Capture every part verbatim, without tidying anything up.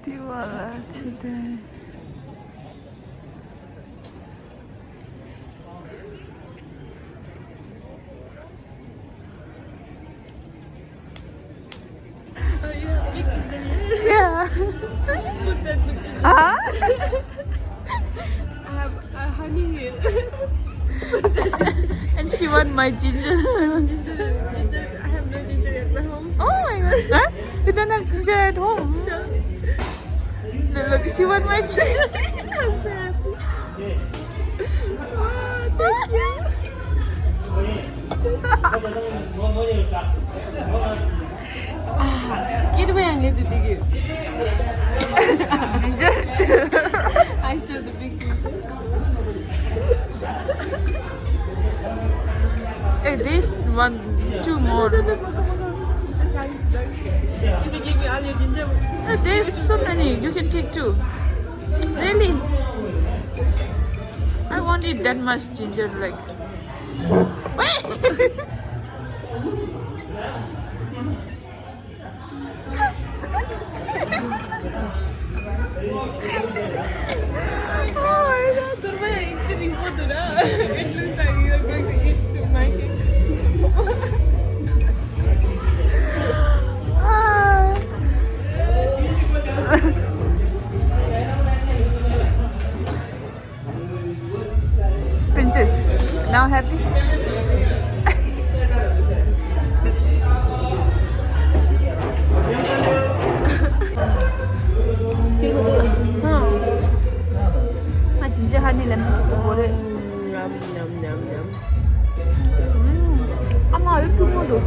དེ་བ་ལ་ཆེ་དེ། Oh, you have big ginger here? Yeah. Put that big ginger. Huh? I have uh, honey here. And she want my ginger. Ginger, ginger. I have no ginger at my home. Oh my god. Huh? You don't have ginger at home? No. No, look, she want my ginger. I'm so happy. Oh, thank you. Ah, give me a little bit. Ginger. I still the big ginger. Hey, this one, two more. If you give me all your ginger. Uh, there's so many. You can take two. Really? I won't eat that much ginger. Like, wait. Oh my god, Turmaya, it looks like you are going to eat my cake. Ah. Princess, now happy? ང་ཇིན་ཇར་ཧ་ནི་ལེ་མོན་ཅིག་དགོས་རེད། ཉམ་ཉམ་ཉམ་ཉམ། ཨ་མ་ཨོ་ཁྱུག་མོ་འདུག་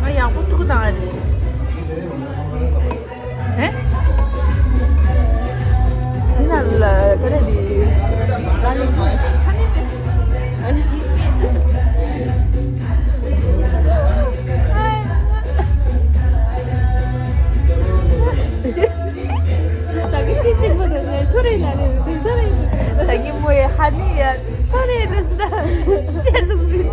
ང་ཡག་པོ་ཐུག་དང་ཨ་རེ། ཨེ། ཡིན་ན་ལ་ག་རེ་རེད། ཨ་ནི། ཨ་ནི། ད་གི་ཏི་ཏི་མོ་ད་ནས་ཐོ་རེ་ན་རེ་རེ་ཐོ་རེ་ཡིན། ད་གི་མོ་ཡ་ཧ་ནི་ཡ་ཐོ་རེ་རེ་སུ་ར་ཅེ་ལུ་རེ།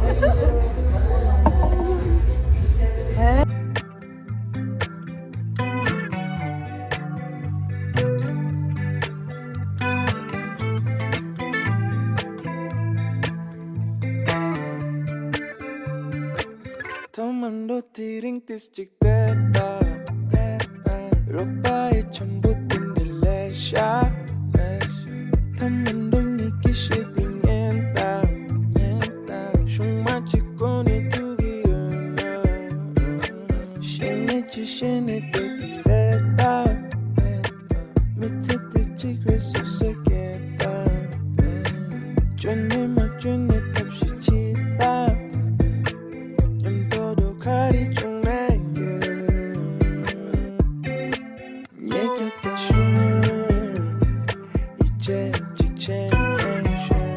ཐོག་མར་འགྲོ་དུས་རིང་དུས་གཅིག་དེ་ལྟ། རོགས་པ་ཡི་འཆམ་པོ་དེ་འདྲ་ལས་ཤ། ཐ་མ་འགྲོ་ཉིད་ཀྱི་ཤེས་དེ་ཉན་ལྟ། ཤུང་མ་གཅིག་གོ་ནས་ཐུག་གི་ཡོད་ན། ཤེས་ནས་ཅི་ཤེས་ནས་དེ་གི་རེད་ལྟ། མི་ཚེ་དེ་གཅིག་རེད་སོ་སོས་སྐྱེལ་ལྟ། བཅོས་ནས་མ་བཅོས་ནས་ཐབས་ཤེས་བྱེད་ལྟ། མཉམ་དུ་འགྲོ་ག་རེ་བྱུང་ན་ཡོད། ངས་རྒྱབ་ལ་ཞོན། ཡིད་ཆེས་གཅིག་བྱས་ནས་ཞོན།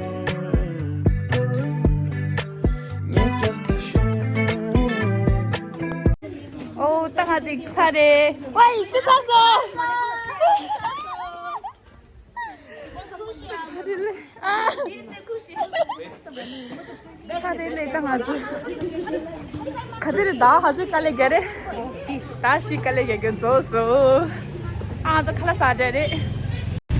ངས་རྒྱབ་ལ་ཞོན། ཨོ་ད་ང་ཅིག་ཚར་རེད། ཝའི་ཅི་ཚར་སོང་། ཚར་རེད་ལེ། ད་ང་ཚོ་ག་ཚོད་རེད། ད་ག་ཚོད་དཀའ་ལས་རྒྱག་རེད། ད་ཤི་དཀའ་ལས་རྒྱག་རྒྱུ་རྫོགས་སོང་། ཨ་ང་ཚོ་ཁ་ལག་ཟ་འདྲ་རེད།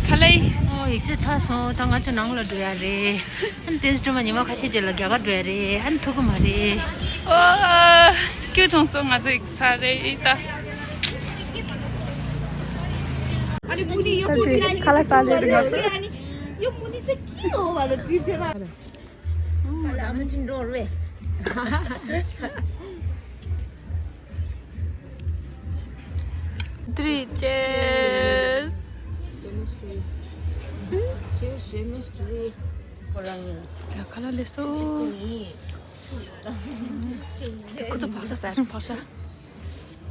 ཁ་ལག་ཨོ་ཡིག་ཆ་ཚར་སོང་། ད་ང་ཚོ་ནང་ལ་འགྲོ་ཡ་རེད། ཨ་ནི་ཏེན་སི་སྒྲོལ་མ་ཉི་མ་ཁ་ཤས་རྗེས་ལ་རྒྱ་གར་འགྲོ་ཡ་རེད། ཨ་ནི་ཐུག་གི་མ་རེད། ཨོ་ཁྱོད་ཚོང་སོང་། ང་ཚོ་ཡིག་ཚར་རེད་ད། ད་དེ་ཁ་ལག་ཟ་ལེ་རེད་ང་ཚོ། Three, cheers. Cheers, chemistry. ཁོ་རང་ཡིན། ད་ཁ་ལག་ལེགས་སོ། ཁོ་ཚོ་བག་ཤ་ཟ་རིང་བག་ཤ།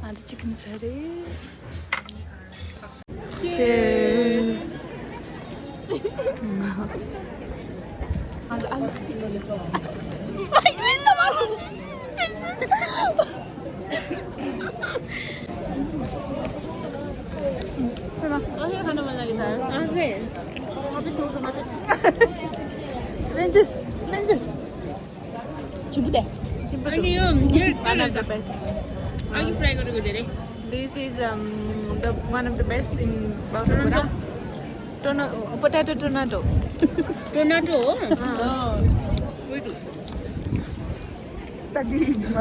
ང་ཚོ་ཅི་ཀིན་ཟ་རེད། Cheers. Princess, princess. Jimbo de. Jimbo de. One of the best. One of the best. Are you fry gonna go there? This is um the one of the best in Baotagura. Tono, potato tornado. Tornado? Oh. ད་འདི་ང་ཚོ་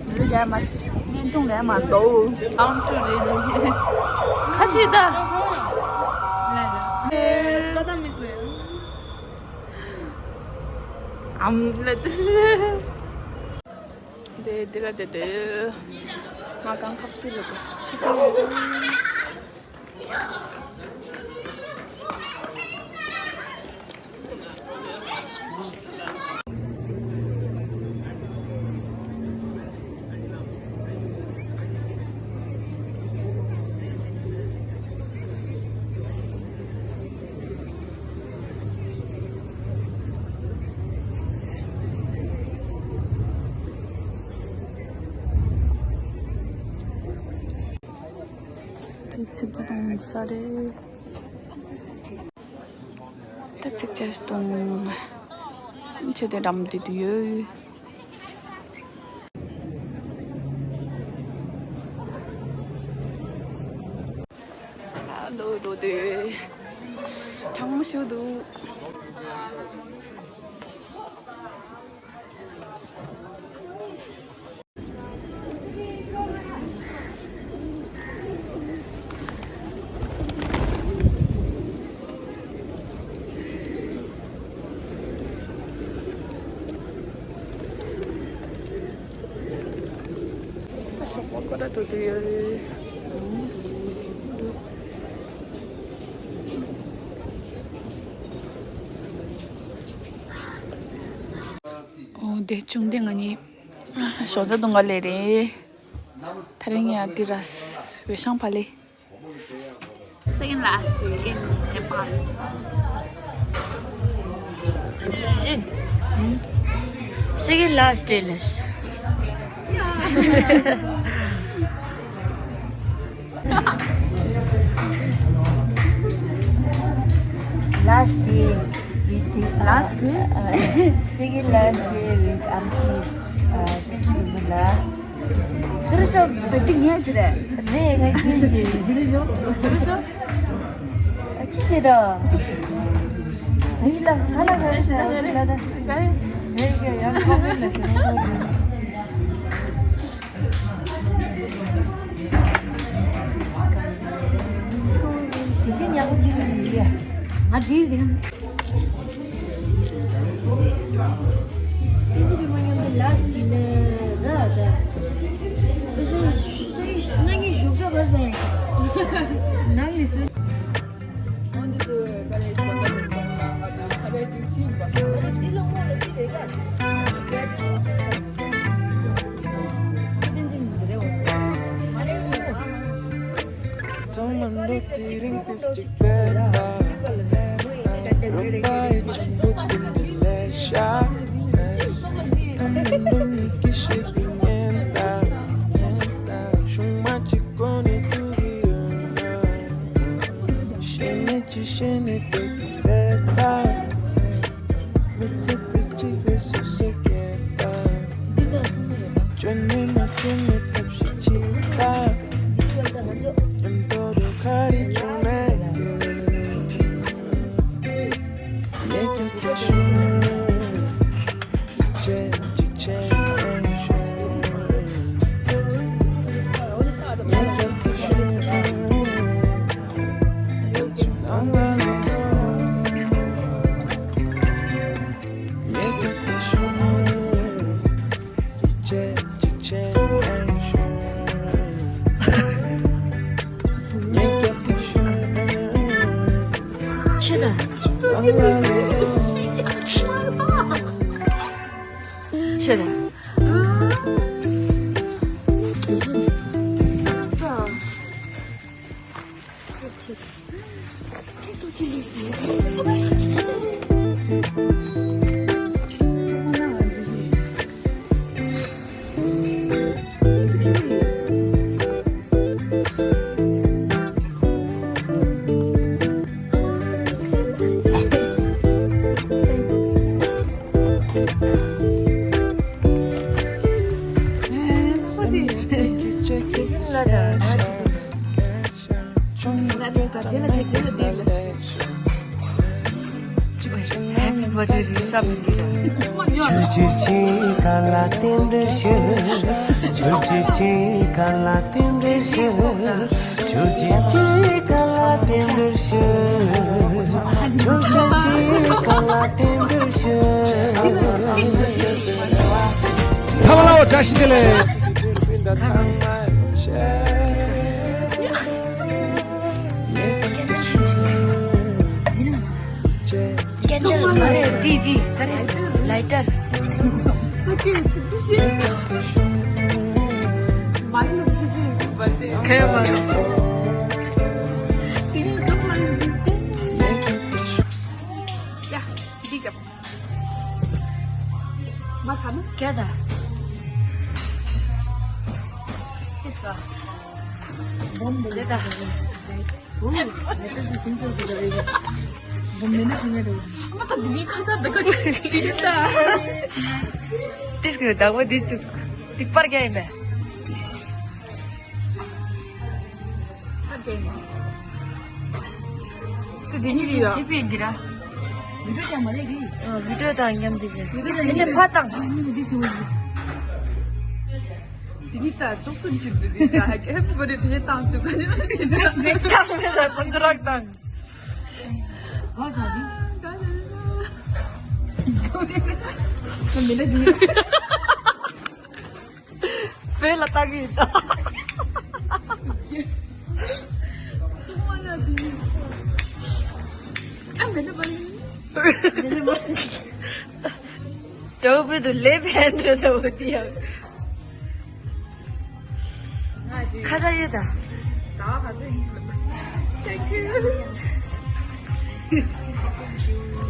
འདི་ལ་ཡར་མར་བརྙན་ཐུང་ལ་མར་འདུག་ཨང་ཀྲུ་རེ་རེ། ཁ་ཆེ་ད། ཨམ་ལ་དེ། དེ་དེ་ལ་དེ་དེ། ང་གང་ཁབ་ཏུ་ལ་དེ་ཆེ་གི། ད་ཚིག་ཅེས་གཏོང་། ཆེ་དེ་འགྲམ་དེ་དུ་ཡོད། ལོ་ལོ་དེ་གྲང་མོ་ཞུ་འདུག་འོ་དེ་བྱུང་དེ་ང་གཉིས། ཞོགས་ཇ་འཐུང་ག་སླེབས་རེད། དེ་རིང་ཡ་འདི་ར་ཝེ་ཤང་ཕ་ལེ། Second last day in Nepal. Second last day ལས། Last day with the last day? Second last day with auntie. Uh, this is Bula. This is a bit new today. Re, re, chi, chi. This is a, this is a. Chi, chi, da. Hey, la, la, la, la, la, la, la. Hey, hey, I'm coming, la, la, la, la. ཞེ་ཞེ་ཉག་ག་ཁྱེར་ཡོད་ཡ། ང་བྲིས་དེ། ཏིན་ཅི་རི་མ་མཉམ་དུ་last dinner ར་ད། ཨེ་ཤ་ཡི་ཤ་ཡི་སྣ་ཉིན་བཞུགས་ཤོག་གར་སོང་ཡ། ནང་ནས་སུ། ཐོག་མར་འདུག་དེ་རིང་ཏིས་ཅིག་བལྟས་ན། རོགས་པ་ཡི་ཆུང་བུ་དེ་འདི་ལས་ཤ། ཐོག་མར་འདུག་ནི་ཀི་ཤེས་དེ་ཉན་ད། ཉན་ད། ཤུང་མ་གཅིག་གོ་ནི་ཐུག་གི་ཡོད་ན། ཤེས་ནི་ཅི་ཤེས་ནི་དེ་གི་རེད་ད། མི་ཚེ་འདི་གཅིག་རེད་སུ་ཞིག་སྐྱེལ་ད། བཅོས་ནས་མ་བཅོས་ནས་ཐབས་ཤེས་བྱེད་ད། མཉམ་དུ་རུ་ཁ་རི་བྱུང་མེད་ཀྱི། ངས་ཀྱང་ཁ་ཤུ། ཡིད་ཆེས་འཇིགས་ཆེས་ཨེ་ཤོར། ངས་ཀྱང་ཁ་ཤུ། ཡང་ཚུར་ལངས་ལ། ཆེ་ད། ཆེ་ད། Happy birthday རེད་བསམ་གི་ར། ཆུ་ཆུ་ཆུ་ག་ལ་རྟེན་འབྲེལ་ཞུ། ཆུ་ཆུ་ཆུ་ག་ལ་རྟེན་འབྲེལ་ཞུ། ཆུ་ཆུ་ཆུ་ག་ལ་རྟེན་འབྲེལ་ཞུ། ཆུ་ཆུ་ཆུ་ག་ལ་རྟེན་འབྲེལ་ཞུ། ཐ་མ་ལའོ་བཀྲ་ཤིས་བདེ་ལེགས། སྐད་ཆ་ག་རེ་འདི་འདི་ག་རེ་ལའི་ཊར། ཁེ་བ། སྐད་ད། ཏིས་ག། དེ་ད། ཏིས་གི་བདག་པོ་འདི་ཚུགས། འདི་པར་རྒྱག་ཡིན་པས། དེ་འདི་གཉིས་ཀྱི་ཡ། དེ་པའི་འདི་ར། བི་ཌིའོ་ཅང་མ་རེད་གི། ཨ། བི་ཌིའོ་དང་མཉམ་དུ་རེད། བི་ཌིའོ་དང་མཉམ་དུ། འདི་ཕ་དང་། འདི་ནི་ད་ཅོག་ཙམ་ཅིག་འདུག་གི་ད་ཧེ་པི་བར་ཐི་ཌེ་བཏང་བཅུག་ག་ནི་མ་ཤེས་ན། མེད་ཀྱང་མེད་ལ་ཚོན་ཁྲ་དང་། ག་ས་དེ། ག་ས་དེ། མི་ལ་ཞུ། བོད་ལ་ལྟ་གི་ཡིན་ད། ཚོང་མ་ལ་དེ། ཨ་མེད་ན་པ་ལི། མེད་ན་པ་ལི། ཀྲོའུ་བོད་དུ་ལེབ་ཧེན་ཌི་ལ་འོ་དེ་ཡང་། ཁ་ཁ་ཡོད་ད། Thank you.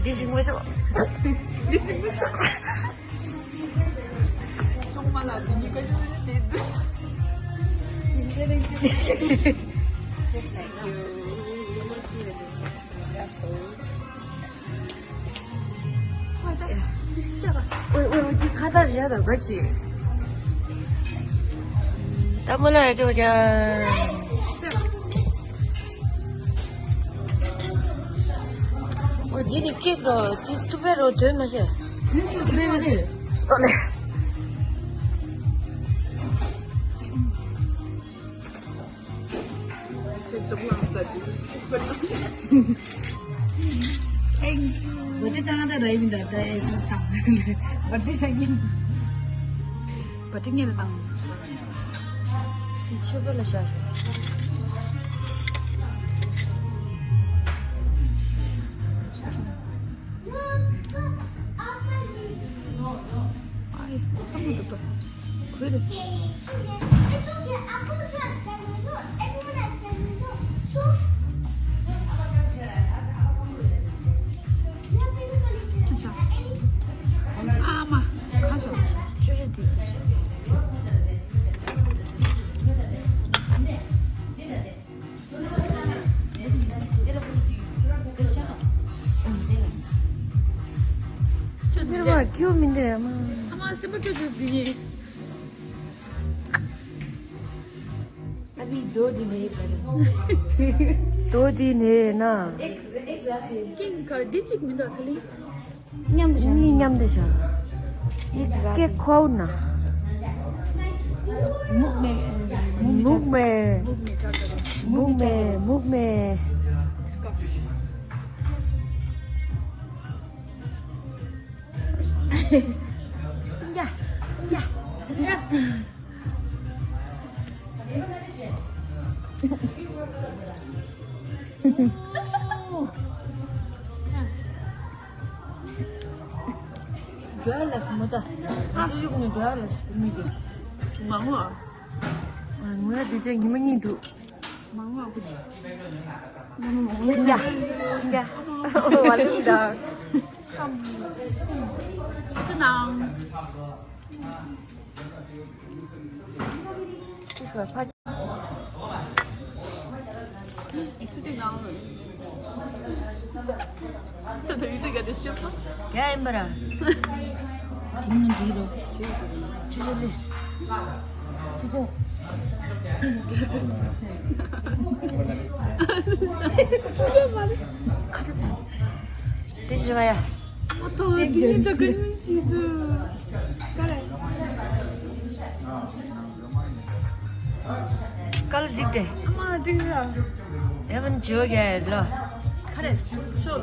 འདི་ཞིག་མི་ཆོག་འདི་ཞིག་མི་ཆོག་ཚང་མ་ལ་འདི་གཉིས་ཀ་ཡོད་ཞེས་འདུག Thank you. ཨོའི་ཨོའི་ཨོའི། འདི་ཁ་བཏགས་རེད་ད་ག་ཅི། ད་མོ་ལ་ཡ་སྐྱོ་ཅག་ཨོ་འདི་ནི་ཀེག་རོ། འདི་ཐུ་བེ་རོ་དོན་མ་བྱས། ཐུ་བེ་རེད། ཏོ་ལེ། Thank you. What did I do? I was talking. What did I mean? What did I mean? Teacher, what is that? Ay, cosa me tocó? Cuídate. ཨ་མ། ཁ་ཤོག་ཤོག་ཤོག་ཁྱོད་ཚེ་རིང་མ་ཁྱེའུ་མི་འདྲ་ཡ་མ། ཨ་མ་སེམས་པ་སྐྱོ་སྐྱོ་འདི་ཡིན། अभी दो दिन है पर दो दिन है ना। एक एक रात है। किन कर दी चिक मिंदा थली। མཉམ་དུ་བཞག་གཉིས་མཉམ་དུ་བཞག་ཀེ་ཁོའུ་ན། मुख में मुख में मुख में मुख में मुख में या या या འགྲོ་ཡ་ལ་སི་མོ་ད། ང་ཚོ་གཡུག་ནས་འགྲོ་ཡ་ལ་སི་མི་འདུག་མང་བ། ང་ཡ་དེ་ཚོ་ཉི་མ་གཉིས་འདུག་མང་བ་ཁུ་ཅི། ཡ། ཡ། ཨོ་བ་ལུང་ད། ཁམ། ཙི་ནང་། ཡ་ཡིན་པ་ར། དེ་མི་འགྲིག་རོ། ཁྱོད་ལས། ཁྱོད་ཁྱོད། ཁ་ཆུ། དེ་བྱི་བ་ཡ། ཨ་ཏོ་དེ་ནི་ད་ག་ནི་ཞིག་འདུག་ཀ་ལ་འགྲིག་སྟེ། ཨ་མ་འགྲིག་ར། ཡ་མན་ཇོ་ག་ལོ། ཁ་རེ་ཤོ།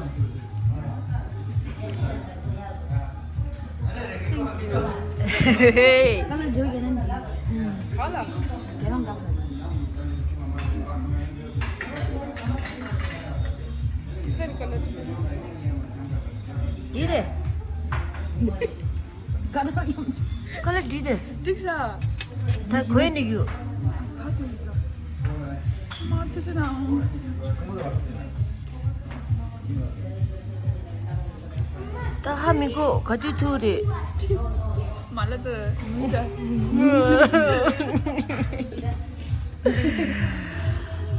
ཀ་ལ་ཇོ་ག་ནན་ཇི། ཀ་ལ། དེ་རང་ག་ཅི་སེར་ཀ་ལ། འདི་རེད། ཀ་ལ་ཡོང་། ཀ་ལ་འདི་དེ། འགྲིག་ཤག་ད་གོས་ནི་ཡོད། ད་ཧ་མི་གོ་ག་དུས་ཐུག་རེད། མ་ལ་ཏུ་མི་ད།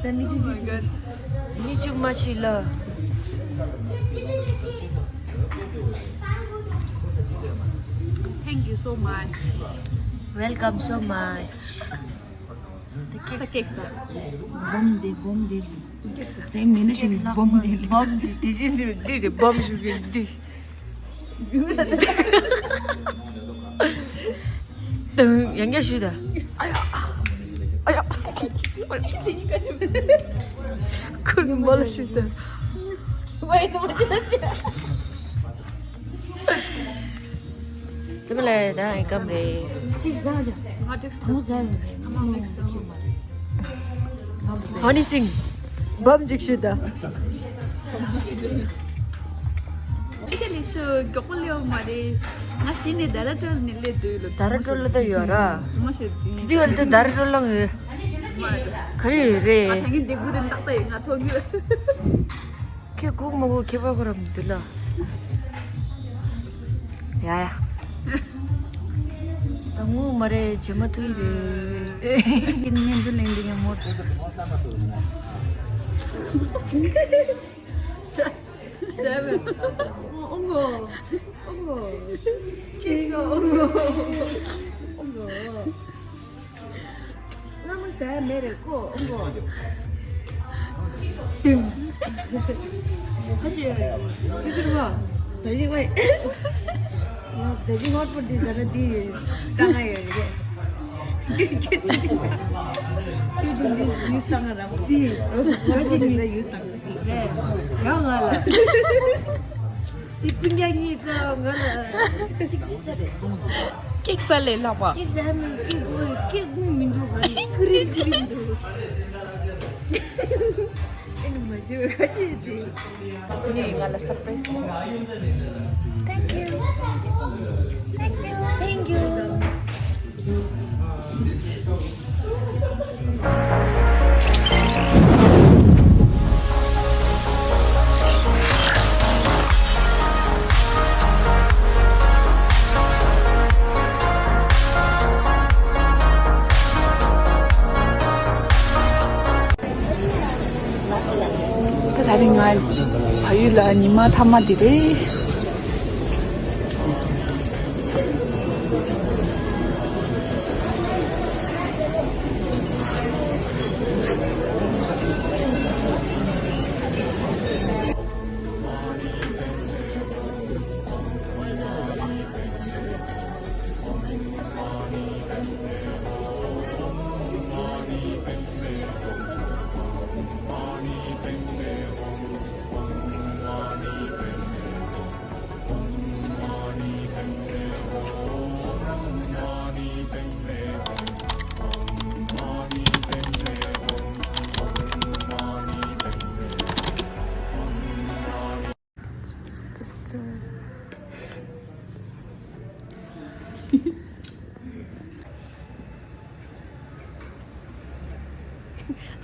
ད་མི་ཅུ་ཅི། མི་ཅུ་མ་ཤི་ལ། Thank you so much. Welcome so much. The cake. Bomb de, bomb de. Cake. They manage to bomb de. Bomb de. Did you do this? Bomb should be this. དང་ཡང་བསྐྱར་ཞུས་ད། ཨ་ཡ། ཨ་ཡ། ཁོ་མོ་ལ་ཞུས་ད། དེ་མ་ལས་ད་ཨེ་ཀམ་རེད། གཅིག་ཟ་ཅ། ང་གཅིག་ཟ། ང་ཟ་ཡོད་རེད། ང་མིག་ཟ། ཧོ་ནི་སིང་། བམ་འཇིགས་ཤིག་ད། ཨི་ལི་ཤོ་མགྱོགས་པོ་ལེའོ་མ་རེད། ང་གཞི་ནས་ད་ར་ཀྲོལ་ནས་སླེབས་འདུག་ལོ། ད་ར་ཀྲོལ་ལ་ད་ཡོད་ར། ཚང་མ་ཤེས་ཀྱི། དེ་དུས་ལ་ད་ད་ར་ཀྲོལ་ལ་ཡོད། མ་རེད། ག་རེ་ཡོད་རེད། ང་ད་ངས་འདི་དགུ་རེ་ཏག་ཏག་ཡོད། ང་ཐོག་ཡོད། ཁྱེད་སྒུག་མ་སྒུག་ཁྱད་པར་ཁོ་རང་མི་འདུག་ལ། ཡ་ཡ། ད་ངུ་མ་རེད། བྱེ་མ་ཐུག་ཡི་རེད། ཁྱེད་ནི་འདི་ལེན་འདི་ཡང་མོ། ས་ས་བས། ཨོ་ངོ་། ཨོ་ངོ་། ཁྱེད་ཚོ་ཨོ་ངོ་། ཨོ་ངོ་། སྔ་མོ་ཟ་ཡ་མེད་རེད་ཀོ། ཨོ་ངོ་། ཏིང་། ཁ་ཤས་ཁ་ཤས་ལ། ད་ཞིག་བས། ད་ཞིག་ངོ་སྤུར་འདི་ཟ་ན་འདི་ཡོད། དཀའ་ངལ་ཡོད་རེད། ཁྱེད་ཚོ་འདི་ཁྱེད་ཚོ་འདི་ཡུས་བཏང་ང་རང་ཅི། ང་ཅི་འདི་ཡུས་བཏང་ང་། རེད། ཡང་ང་ལ། དེ་སྤུན་ཀྱག་གཉིས་ཀ་ང་ལ་གཅིག་གཅིག་ཟེར་རེད། ཀེག་ཟ་ལས་ལྷག་པ། ཀེག་ཟ་མི་ཀེག་དགོས། ཀེག་དགོས་མི་འདུག་ག་རེ་ཀི་རིམ་ཀི་རིམ་འདུག་ཨེ་ནི་མ་ཤེས་ག་ཅི་དེ། དེ་ནི་ང་ལ་སར་པ་རའི་སི། Thank you. Thank you. Thank you. ད་ད་རིང་ང་ཕ་ཡུལ་ལ་ཉི་མ་མཐའ་མ་དེ་རེད།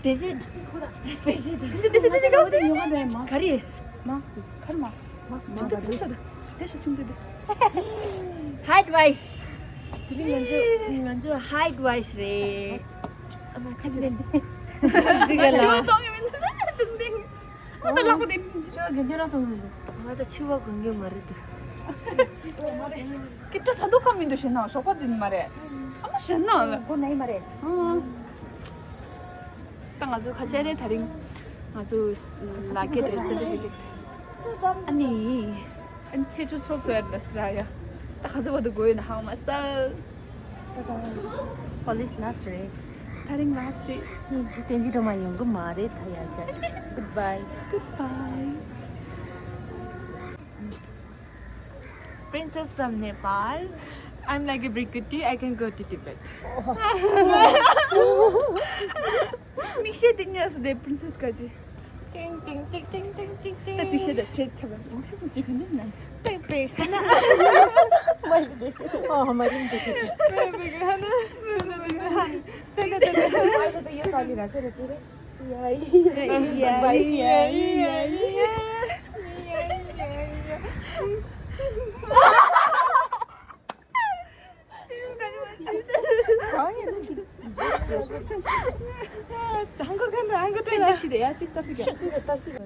དེ་བཞིན། དེ་བཞིན། དེ་བཞིན། དེ་བཞིན། དེ་བཞིན། དེ་བཞིན། ག་རེ། མཱསི་ཀི། ག་རེ་མཱསི་ཀི། མཱསི་ཀི། ཆུང་དུ་ཆུང་དུ། དེ་ཤོག་ཆུང་དུ་དེ་ཤོག་ཧའེ་ཌི་ཝའེ་སི། དེ་རིང་ང་ཚོ་ང་ཚོ་ཧའེ་ཌི་ཝའེ་སི་རེད། ཨ་མ་ཁ་ཆུ། ཅིག་ག་ལ། ཆུ་བ་གཏོང་གི་མི་འདུག་ཆུང་དུ། ཨ་ད་ལག་པ་དེ་ཆུ་བ་གན་རྒྱ་ར་གཏོང་གི་མི་འདུག་ང་ད་ཆུ་བ་གོན་གྱི་མ་རེད་འདུག་སྐད་ཆ་ད་དུང་ཁ་མི་འདུག་ཞེ་ན་ཞོགས་པ་དེ་ནི་མ་རེད། ཨ་མ་ཞེ་ན་ལ། ཁོ་ནའི་མ་རེད། ཨ། ད་ང་ཚོ་ཁ་ཆེ་རེད་ད་རིང་། ང་ཚོ་ལ་སྐད་རེད་ཟེར་དེ་རེད། ཨ་ནི། ཨ་ནི་ཚེ་ཆུ་ཚོ་ཚོ་ཡར་ལ་སི་ར་ཡ། ད་ཁ་ཚོ་བ་དུ་དགོས་ཡོད་ན་ཧང་མ་ས། Polish last རེད། ད་རིང་last རེད། ཉིན་གཅིག་ཏན་ཅི་འགྲོ་མ་ཡོང་གི་མ་རེད་ད་ཡ་ཅག Goodbye. Goodbye. Princess from Nepal. I'm like a brigadier. I can go to Tibet. མིག་ཤེལ་དེ་ཉལ་སོ་དེ་princess ག་ཅི། ཏིང་ཏིང་ཏིང་ཏིང་ཏིང་ཏིང་ཏིང་། ད་དེ་ཤེལ་ད་ཤེལ་ཐབས་ཅི་ག་ནི་ན། པེ་པེ་ཧ་ན། མ་ཡི་དེ། ཨོ་མ་རིང་དེ་ཤེལ། པེ་པེ་ཧ་ན། ཏེ་ཏེ་ཏེ་ཏེ། ཨ་ལེ་དེ་ཡོད་ཙང་ལི་ར་སེ་རེ་ཏེ་རེ། ཡ་ཡ་ཡ་ཡ། གང་ཡིན་ན་ཅི། ཅང་གོ་གན་དང་ཨང་གོ་ཏེ་ལ་ཅི་དེ་ཡ་ཏི་སྟབས་ཅི་ག་ཏི་སྟབས་ཅི་ག